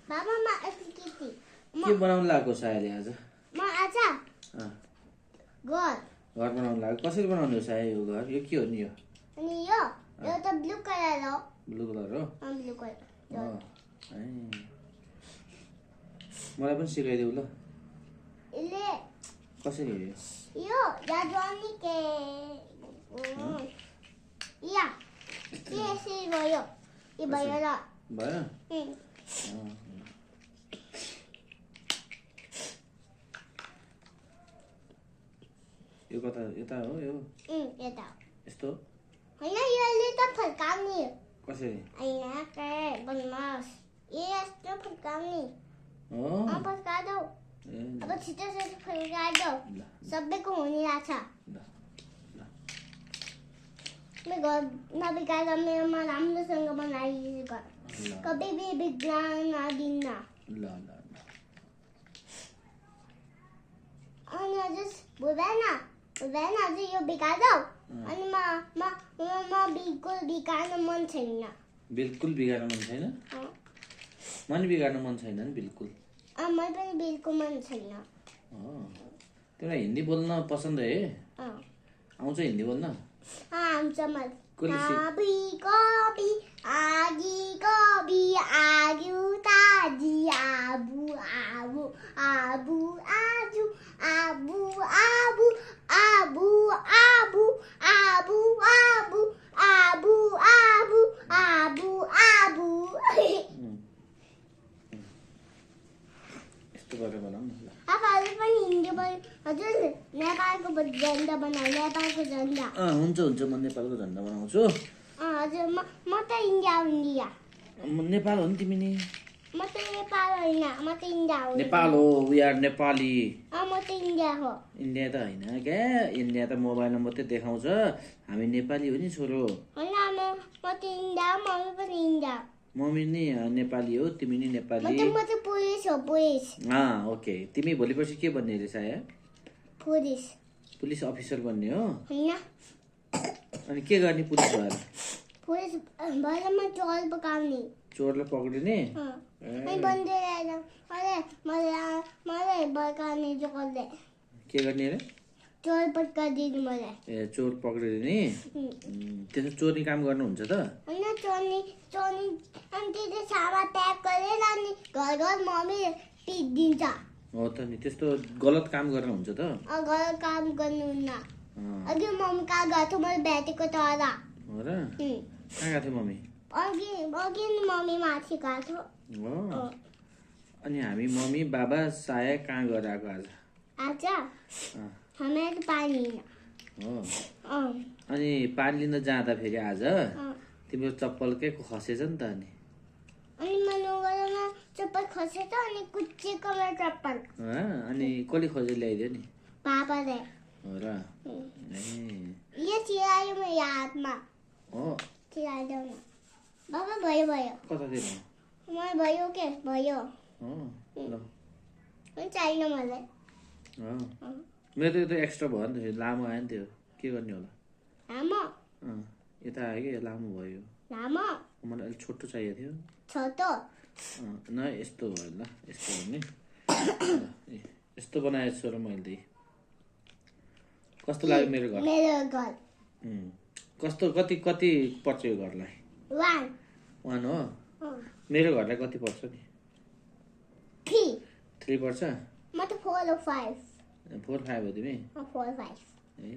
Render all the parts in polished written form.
बाबामा अलिकति के बनाउनु लाग्यो सायाले आज? म आज घर घर बनाउनु लाग्यो। कसरी बनाउने हो साया यो घर? यो के हो नि यो? अनि यो त ब्लू कलर हो। ब्लू कलर हो? ब्लू कलर मलाई पनि सिकाइदेऊ ल। यसले कसरी हो यो जाजनी के या के यसरी भयो यो भयो र भयो? यो कता यता हो यो? यता यस्तो होइन यसले त फर्काउने कसरी? होइन के बदमास यस्तो फर्काउने फर्कादौ अब छिटो छिटो फर्कादौ सबैको हुने रहेछ। मैं घर नबिगाएर मेरोमा राम्रोसँग बनाइदिन्छ घर कतै भी बिग्राउन नदिन्न। ल ल अनि अझै हुँदैन अझै यो बिगार्दौ अनि म बिल्कुल बिगार्न मन छैन। बिल्कुल बिगार्न मन छैन? मलाई बिगार्न मन छैन नि बिल्कुल। मलाई पनि बिल्कुल मन छैन। तिमीलाई हिन्दी बोल्न पसन्द है? आउँछ हिन्दी बोल्न? आउँछ मलाई। कभी कभी आगी कभी आगु ताजी आबु आबु आबु आजु आबु आबु आबु आबु आबु आबु आबु आबु आबु आबु यस्तो गरेर बनाऊ न। आफूले पनि हिन्दी बोल्नु हजुर नेपालको झन्डा बनाऊ नेपालको झन्डा। हुन्छ हुन्छ म नेपालको झन्डा बनाउँछु। हजुर म त इन्डिया नेपाल हो नि तिमी नि? म त नेपाल होइन म त इन्डिया हो। नेपाल हो वी आर नेपाली। म त इन्डिया हो। इन्डिया त होइन क्या इन्डिया त मोबाइलमा मात्रै देखाउँछ हामी नेपाली हो नि छोरो। होइन म त इन्डिया मम्मी पनि इन्डिया। मम्मी नि नेपाली हो तिमी नि नेपाली। म त पुलिस हो पुलिस। ओके तिमी भोलि पर्सि के बन्ने रे साया? पुलिस अफिसर बन्ने हो? होइन अनि के गर्ने पुलिस भएर? पुलिस भएर म चोर पकाउने। चोरलाई पक्रिने? अनि बन्दै आएर मलाई पकाउने चोरले। के गर्ने रे? चोर पकाइदिनु मलाई। ए चोर पक्रिदिने? त्यसो चोर्ने काम गर्नुहुन्छ त? होइन चोर्ने अनि त्यो सामा प्याक गरेर अनि घर मम्मी पिटिदिन्छ। हो त नि त्यस्तो गलत काम गर्न हुन्छ त? गलत काम गर्नुहुन्न। अघि मम्मी कहाँ गएको थियो मैले भेटेको त होला। हो र? कहाँ गएको थियो मम्मी? अघि मम्मी माथि गएको थियो। हो अनि हामी मम्मी बाबा साया कहाँ गएर आएको आज? हामीहरू पानी हो अनि पानी लिन जाँदा फेरि आज तिम्रो चप्पल के खसेछ नि त? अनि मेरो गलामा चप्पल खसेछ अनि कुच्चिएको मेरो चप्पल। अनि कसले खोजेर ल्याइदियो नि? पापाले। हो र? यो चिरायो मेरो हातमा। हो चिराइदेऊ न बाबा। भयो कतातिर? मलाई भयो के भयो। ल चाहिन मलाई। मेरो त यो त एक्स्ट्रा भयो नि त लामो आयो नि त्यो के गर्ने होला? लामो यता आयो कि लामो भयो। लामो मलाई अलिक छोटो चाहिएको थियो। छोटो न यस्तो भयो ल यस्तो गर्ने यस्तो बनाएको छु र मैले। कस्तो लाग्यो मेरो घर? कस्तो कति पर्छ यो घरलाई? 1 हो? मेरो घरलाई कति पर्छ नि? 3 पर्छ? म त 4 or 5 4 5 हो तिमी? 4 5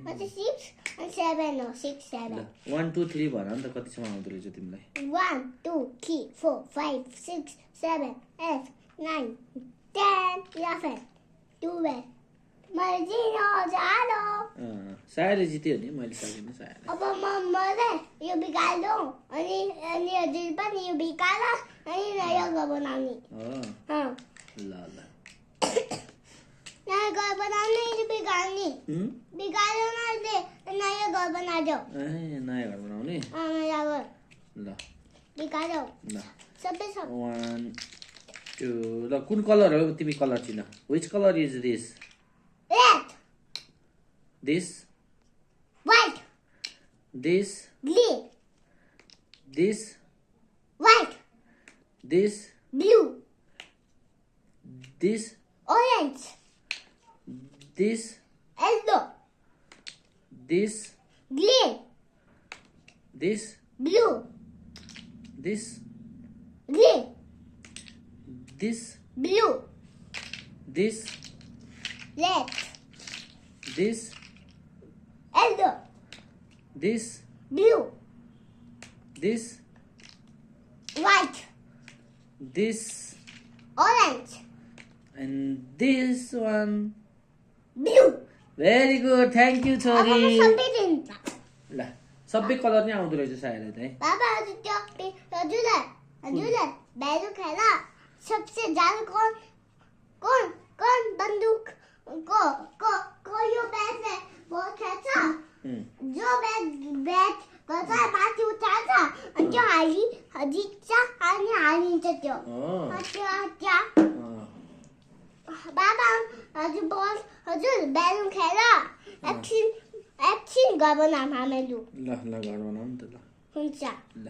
म त 6 and 7 हो 6 7 1 2 3 भन नि त कतिसम्म आउँदो रहेछ तिमीलाई? 1 2 3 4 5 6 7 8 9 10 11 12 मैले जित्यो जालो। सायाले जित्यो नि मैले सकिनँ सायाले। अब मैले यो बिगाल्दो अनि हजुर पनि यो बिगाल अनि नयाँ घर बनाउने। ल नयाँ घर बनाउने बिगाल्ने बिगाल्यो न नयाँ घर बनाइदेऊ। नयाँ घर बनाउने? नयाँ घर ल बिगाल्यो ल सबै 1 2 ल कुन कलर हो तिमी कलर चिन? Which color is this? Red. This? White. This? Green. This? White. This? Blue. This. Orange. This. Yellow. This. Green. This. Blue. This. Green. This. Blue. This. Red. This. Yellow. This. Blue. This. White. This. Orange. And this one. Blue. Very good. Thank you, अब छोरी. म सबै दिन्छ ल सबै colour नै आउँदो रहेछ सायद है. बाबा हजुरलाई बैलू खेला सबसे ज्यादा कौन बंदूक को यो बैट से बॉल खेल्छ जो बैट गर्छ माथि उठाल्छ अनि त्यो जित्छ अनि हारिन्छ त्यो बाबा हजुर बैलू खेला एकछिन घर बनाऊँ हामीहरू ल घर बनाऊँ त ल. हुन्छ ल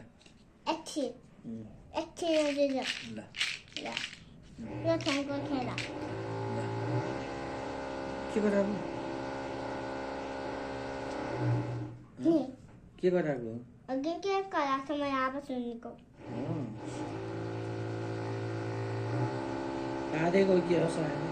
एकछिन हजुर ल यो खेलको खेला के गराको? के गराको? अघि के कराएको छ मैले अब सुनेको साधेको के हो सायद.